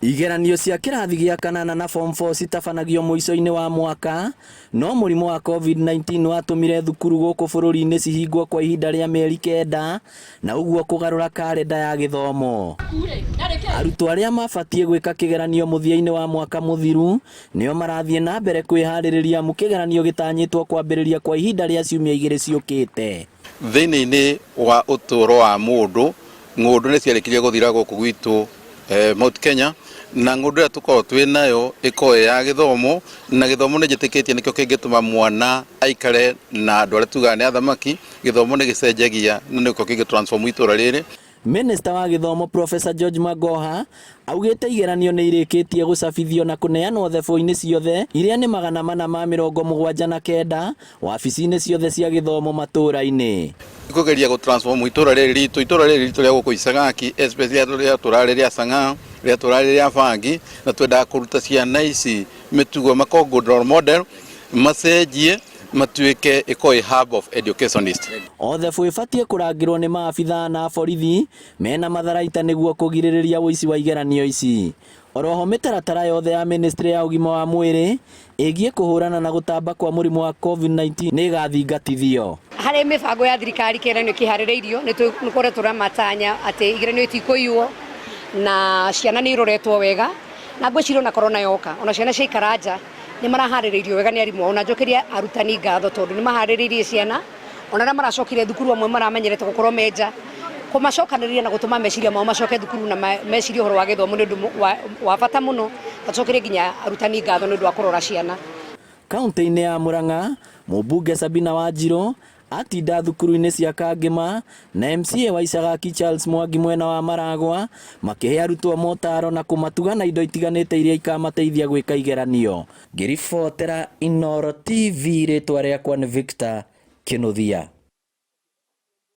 Igeranio cia kĩrathi gĩa kanana na form 4 citabanagio mũico-inĩ wa mwaka, no mũrimũ wa Covid-19 watũmire thukuru gũkũ bũrũri-inĩ cihingwo kwa ihinda rĩa mĩeri kenda na ũguo kũgarũra karenda ya gĩthomo. Arutwo arĩa mabatiĩ gwĩka kĩgeranio mũthia-inĩ wa mwaka mũthiru nĩo marathiĩ na mbere kwĩharĩrĩria amu kĩgeranio gĩtanyĩtwo kwambĩrĩria kwa ihinda rĩa ciumia igĩrĩ ciũkĩte. Thĩinĩ-inĩ wa ũtũũro wa mũndũ, ng'ũndũ nĩ ciarĩkirie gũthira gũkũ gwitũ Mount Kenya, na ng'ũndũ ĩrĩa tũkoragwo twĩ nayo ĩkoragwo ĩ ya gĩthomo, na gĩthomo nĩ njĩtĩkĩtie nĩkĩo kĩngĩtũma mwana aikare na andũ arĩa tugaga nĩ athamaki, gĩthomo nĩ gĩcenjagia na nĩkĩo kĩngĩ transform itũra rĩrĩ. Minista wa gĩthomo Professor George Magoha augĩte igeranio nĩ irĩkĩtie gũcabithio na kũneanwo thebũ-inĩ ciothe iria nĩ 479 wabici-inĩ ciothe cia gĩthomo matũũra-inĩ. Kũgeria gũ transform itũra rĩrĩ ritũ, itũra rĩrĩ ritũ rĩa gũkũ Icagaki especially rĩatũra rĩ rĩa Chang'aa, rĩatũra rĩ rĩa bangi, na twendaga kũruta ciana ici mĩtugo makorwo good role model, macenjie matuĩke ĩkorwo ĩ hub of educationist. O thebũ ĩbatiĩ kũrangĩrwo nĩ maabithaa na borithi mena matharaita nĩguo kũgirĩrĩria ũici wa igeranio ici. Oroho mĩtaratara yothe ya ministry ya ũgima wa mwĩrĩ ĩgiĩ kũhũrana na gũtamba kwa mũrimũ wa Covid-19 nĩ ĩgathingatithio. Harĩ mĩbango ya thirikari kĩgeranio kĩharĩrĩirio nĩ tũkoretwo na matanya atĩ igeranio itikũiywo na ciana nĩ iroretwo wega na ngwĩciria ona corona yoka ona ciana ciaikara nja nĩ maraharĩrĩirio wega nĩ arimũ ao na njokeria arutani ngatho tondũ nĩ maharĩrĩirie ciana ona arĩa maracokire thukuru amwe maramenyerete gũkorwo me nja kũmacokanĩrĩria na gũtũma meciria mao macoke thukuru na mecirie ũhoro wa gĩthomo nĩ ũndũ wa bata mũno na tũcokerie nginya arutani ngatho nĩ ũndũ wa kũrora ciana. Kauntĩ-inĩ ya Murang'a, mũmbunge Sabina Wanjirũ atinda thukuru-inĩ cia Kangĩma na MCA wa Icagaki Charles Mwangi mwena wa Maragwa makĩhe arutwo motaro na kũmatuga na indo itiganĩte iria ikamateithia gwĩka igeranio. Ngĩribotera Inooro TV rĩtwa rĩakwa nĩ Victor Kĩnuthia.